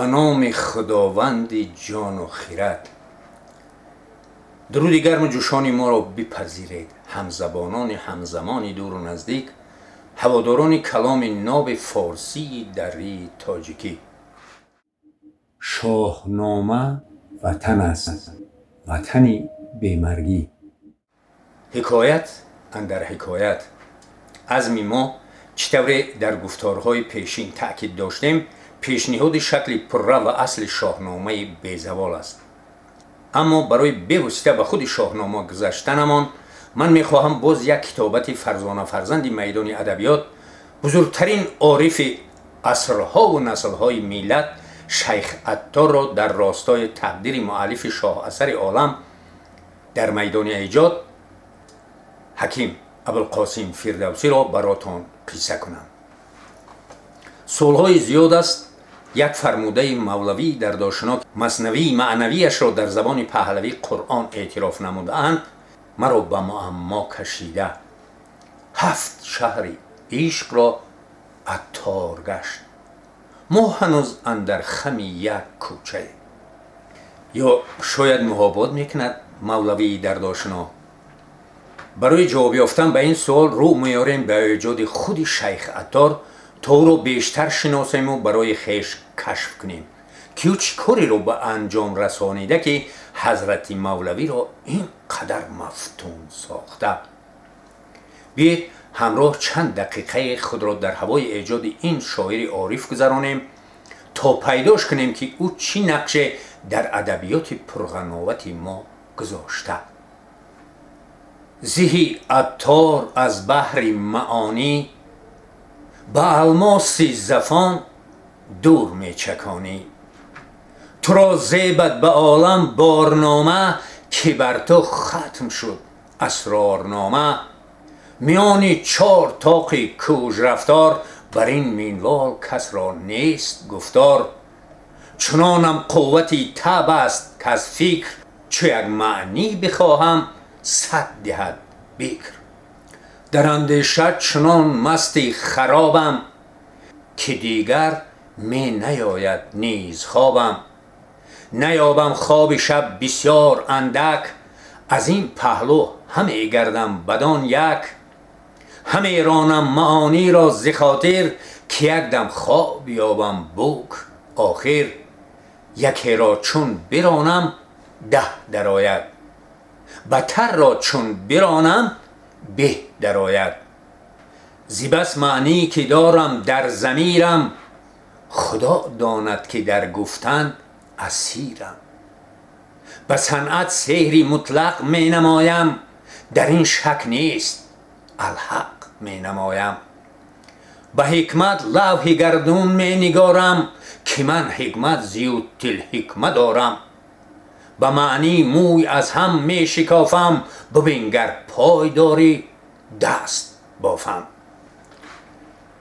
Ба номи Худованди ҷону хирад. Дуруди гарму ҷӯшони моро бипазиред, ҳамзабонони ҳамзамони дуру наздик, ҳаводорони каломи ноби форсии дарии тоҷикӣ. Шоҳнома ватан аст, ватани бемаргӣ. Ҳикоят андар ҳикоят. Азми мо, чӣ тавре дар гуфторҳои пешин таъкид доштем, пешниҳоди шакли пурра ва асли Шоҳномаи безавол аст. Аммо барои бевосита ба худи Шоҳнома гузаштанамон, ман мехоҳам боз як китобати фарзона фарзанди майдони адабиёт, бузургтарин орифи асрҳову наслҳои миллат, Шайх Атторро дар ростои тақдири муаллифи шоҳасари олам дар майдони эҷод, Ҳаким Абулқосим Фирдавсиро баротон қисса кунам. Солҳои зиёд аст, як фармудаи мавлавии дардошинок, маснавии маънавиашро дар забони паҳлавӣ Қуръон эътироф намудаанд, маро ба муаммо кашида. Ҳафт шаҳри ишқро Аттор гашт, мо ҳанӯз андар хами як кӯчае. Ё шояд муҳобот мекунад мавлавии дардошино? Барои ҷавоб ёфтан ба ин суол рӯ меорем ба эҷоди худи Шайх Аттор, то ӯро бештар шиносему барои хеш кашф кунем, ки ӯ чӣ кореро ба анҷом расонида, ки ҳазрати мавлавиро ин қадар мафтун сохта. Биед, ҳамроҳ чанд дақиқаи худро дар ҳавои эҷоди ин шоири ориф гузаронем, то пайдош кунем, ки ӯ чӣ нақше дар адабиёти пурғановати мо гузошта. Зиҳи Аттор аз баҳри маонӣ ба алмоси зафон дур мечаконӣ. Туро зебад ба олам борнома, ки бар ту хатм шуд асрорнома. Миёни чор тоқи кужрафтор бар ин минвол касро нест гуфтор. Чунонам қуввати таб аст, каз фикр чу як маънӣ бихоҳам, сад диҳад бикр. Дар андеша чунон масти харобам, ки дигар менаёяд низ хобам. Наёбам хоби шаб бисёр андак, аз ин паҳлӯ ҳаме гардам бадон як. Ҳаме ронам маониро зи хотир, ки якдам хоб ёбам бук охир. Якеро чун биронам, 10 дарояд, батарро чун биронам, беҳ дарояд. Зи бас маънӣ ки дорам дар замирам, Худо донад, ки дар гуфтан асирам. Ба санъат сеҳри мутлақ менамоям, дар ин шак нест, алҳақ менамоям. Ба ҳикмат лавҳи гардун менигорам, ки ман ҳикмат зиютилҳикма дорам. Ба маънӣ мӯй аз ҳам мешикофам, бубин, гар пой дорӣ, даст бофам.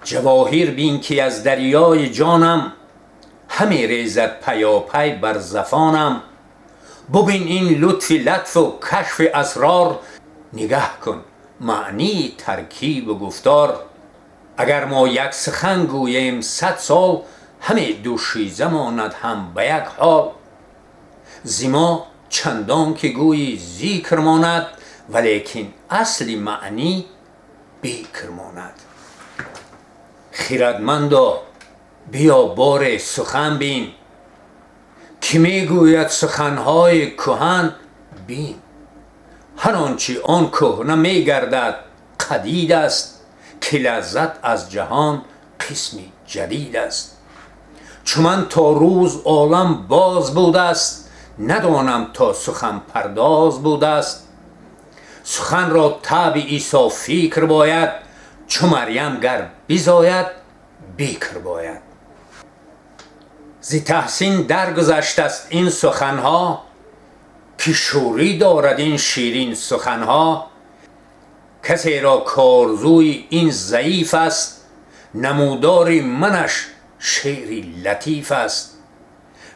Ҷавоҳир бин, ки аз дарёи ҷонам ҳаме резад паёпай бар зафонам. Бубин ин лутфи латфу кашфи асрор, нигаҳ кун маънии таркибу гуфтор. Агар мо як сухан гӯем 100 сол, ҳаме душиза монад ҳам ба як ҳол. Зи мо чандон ки гӯйӣ зикр монад, валекин асли маънӣ бикр монад. Хирадмандо, биё, боре сухан бин, ки мегӯяд суханҳои кӯҳан. Бин, ҳар он чи он кӯҳна мегардад, қадид аст, ки лаззат аз ҷаҳон қисми ҷадид аст. Чу ман то рӯз олам боз будааст, надонам то суханпардоз будааст. Суханро таби Исо фикр бояд, чу Марьям гар бизояд, бикр бояд. Зи таҳсин даргузаштаст ин суханҳо, ки шӯрӣ дорад ин ширин суханҳо. Касеро корзӯи ин заиф аст, намудори манаш шеъри латиф аст.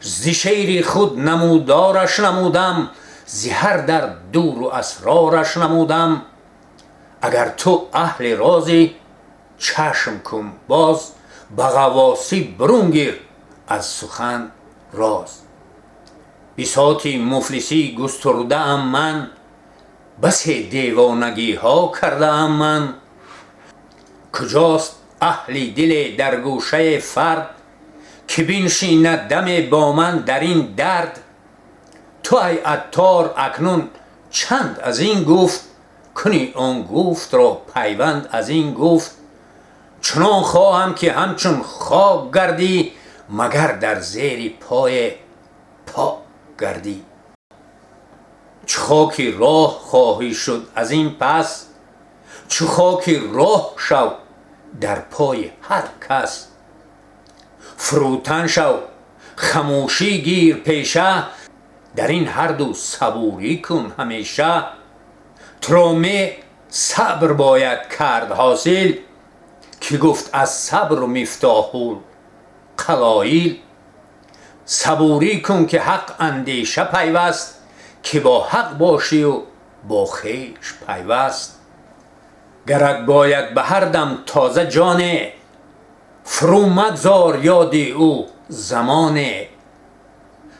Зи шеъри худ намудораш намудам, зи ҳар дар дуру асрораш намудам. Агар ту аҳли розӣ, чашм кун боз, ба ғаввосӣ бурун гир аз сухан. роз. Бисоти муфлисӣ густурдаам ман, басе девонагиҳо кардаам ман. Куҷост аҳли диле дар гӯшаи фард, ки биншинад даме бо ман дар ин дард? Ту ай аттор акнун чанд аз ин гуфт, кунӣ он гуфтро пайванд аз ин гуфт. Чунон хоҳам, ки ҳамчун хок гардӣ, магар дар зери пое пок гардӣ. Чу хоки роҳ хоҳӣ шуд аз ин пас, чу хоки роҳ шав дар пои ҳар кас. Фурӯтан шав, хамӯшӣ гир пеша, дар ин ҳарду сабурӣ кун ҳамеша. Туро ме сабр бояд кард ҳосил, ки гуфт аз сабру мифтоҳул қалоил. Сабурӣ кун, ки ҳақ андеша пайваст, ки бо ҳақ бошию бо хеш пайваст. Гарат бояд ба ҳар дам тоза ҷоне, фурӯ магзор ёди ӯ замоне.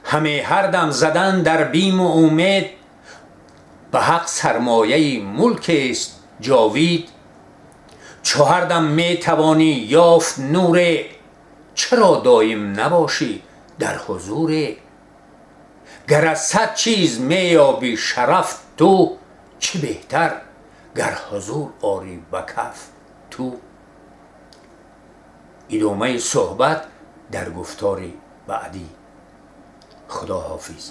Ҳаме ҳар дам задан дар биму умед, ба ҳақ сармояи мулкест ҷовид. Чу ҳар дам метавонӣ ёфт нуре, чаро доим набошӣ дар ҳузуре? Гар аз сад чиз меёбӣ шараф ту, чӣ беҳтар гар ҳузур орӣ ба каф ту. Идомаи суҳбат дар гуфтори баъдӣ. Худо ҳофиз.